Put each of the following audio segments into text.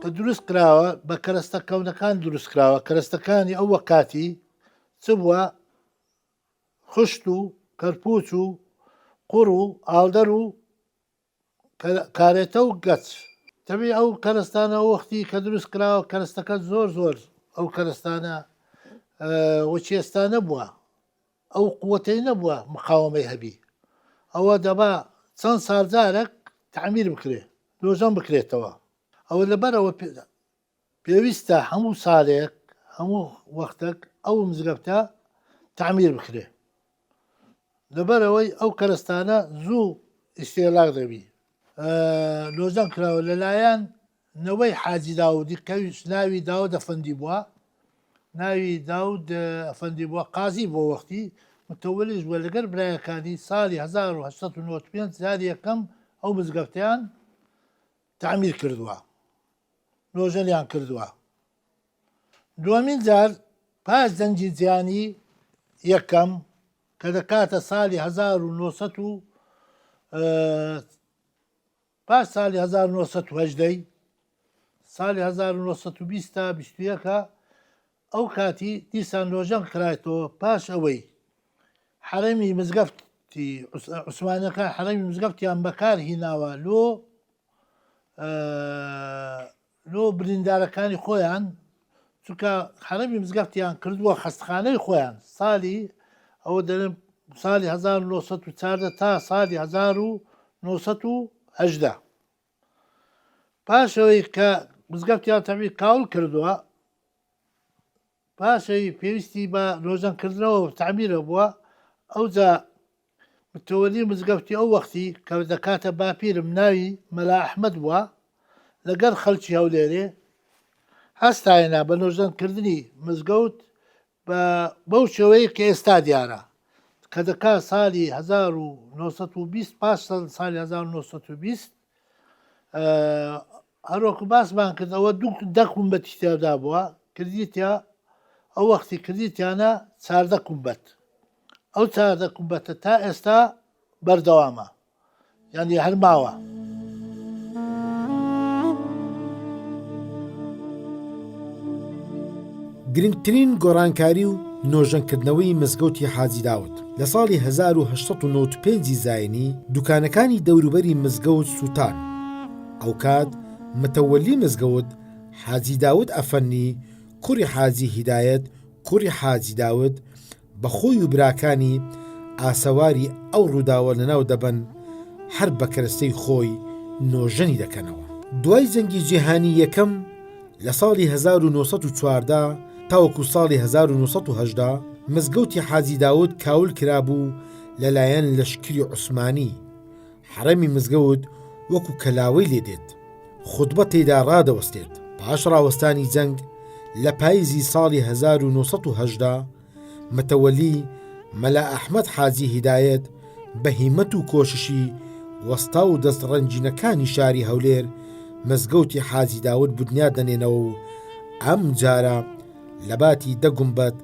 کە دروست کراوە بە کەرەستە کەونەکان دروست کراوە کەرەستەکانی ئەو وەکاتی چ بووە خشت و کەرپوچ و قوڕ و ئاڵدەر و کارێتە و گەچ. تەبی ئەو کەرەستانە ئەو وەختی کە دروست کراوە کەرەستەکە زۆر زۆر ئەو کەرەستانە وەکی ئێستا نەبووە ئەو قوتەی نەبووە مقاومەی هەبی ئەوە دەبا چەند ساڵ جارێک تعمیر بکرێ نۆژەن بکرێتەوە ئەوە لەبەرەوە پێویستە هەموو سالێک هەموو وەختەک ئەو مزگەفتە تەعمیر بکرێ لەبەرئەوەی ئەو کەرەستانە زوو ئیستێلاک دەبی. لۆزان کراوە لەلایەن نەوەی حاجی داودی کەویش ناوی داود ئەفەندی بووە ناوی داود ئەفەندی بووە قازی بۆ وەختی متەوەلیش بووە لەگەر برایەکانی ساڵی 1995 جاری یەکەم ئەو مزگەفتیان تعمیر کردووە نۆژەنیان کردووە. دووەمین جار پاش جەنگی جیهانی یەکەم کە دەکاتە ساڵی 1900 و پاش ساڵی 1970 ساڵی 1920 تا 21 ئەو کاتی دیسان نۆژەن کرایتەوە پاش ئەوەی حەرەمی مزگەفتی عوسمانەکان حەرەمی مزگەفتیان بەکار هیناوە لۆ لۆ بریندارەکانی خۆیان چونکە حەرەمی مزگەفتیان کردووە خەستخانەی خۆیان ساڵی ئەوە دەرم ساڵی 1940 تا ساڵی 1970 پاشەوەی کە مزگەفتیان تەبی کاول کردووە پاشەوی پێویستی بە نۆژەنکردنەوە و تەعمیرە بووە، ئەوجا متەوەلی مزگەفتی ئەو وەختی کە دەکاتە باپیرم ناوی مەلا ئەحمەد بووە لەگەڵ خەڵکی هەولێرێ هەستایەنە بە نۆژەنکردنی مزگەوت بە بەو شێوەیە کە ئێستا دیارە کە دەکا ساڵی 1920 پاش ساڵی 1920 هەروەکو باسمان کرد ئەوە دوو دە کومبەتی تێدا بووە کردیتە ئەو وەختی کردیتیانە چاردە کومبەت ئەو چاردە کومبەتە تا ئێستا بەردەوامە یعنی هەر ماوە. گرنگترین گۆڕانکاری و نۆژەنکردنەوەی مزگەوتی حاجی داود لە ساڵی 1895 زاینی دوکانەکانی دەوروبەری مزگەوت سووتان ئەوکات متەوەلی مزگەوت حاجی داود ئەفەنی کوڕی حاجی هیدایەت کوڕی حاجی داود بە خۆی و براکانی ئاسەواری ئەو ڕووداوە لەناو دەبەن، هەر بە کەرەستەی خۆی نۆژەنی دەکەنەوە. دوای جەنگی جیهانی یەکەم لە ساڵی 1914 تاوەکو ساڵی 1918 مزگەوتی حاجی داود کاول کرابوو لەلایەن لەشکری عوسمانی، حەرەمی مزگەوت وەکو کەلاوەی لێ دێت، خوتبە تێیدا ڕادەوەستێت. پاش ڕاوەستانی جەنگ لە پایزی ساڵی 1918 متەوەلی مەلا ئەحمەد حاجی هیدایەت بە هیمەت و کۆششی وەستا و دەست ڕەنگینەکانی شاری هەولێر مزگەوتی حاجی داود بنیاد دەنێنەوە و ئەم جارە لەباتی دە گومبەت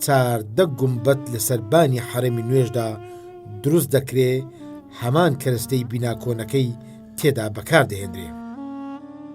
14 گومبەت لەسەر بانی حەرەمی نوێژدا دروست دەکرێ هەمان کەرەستەی بینا کۆنەکەی تێدا بەکار دەهێنرێ.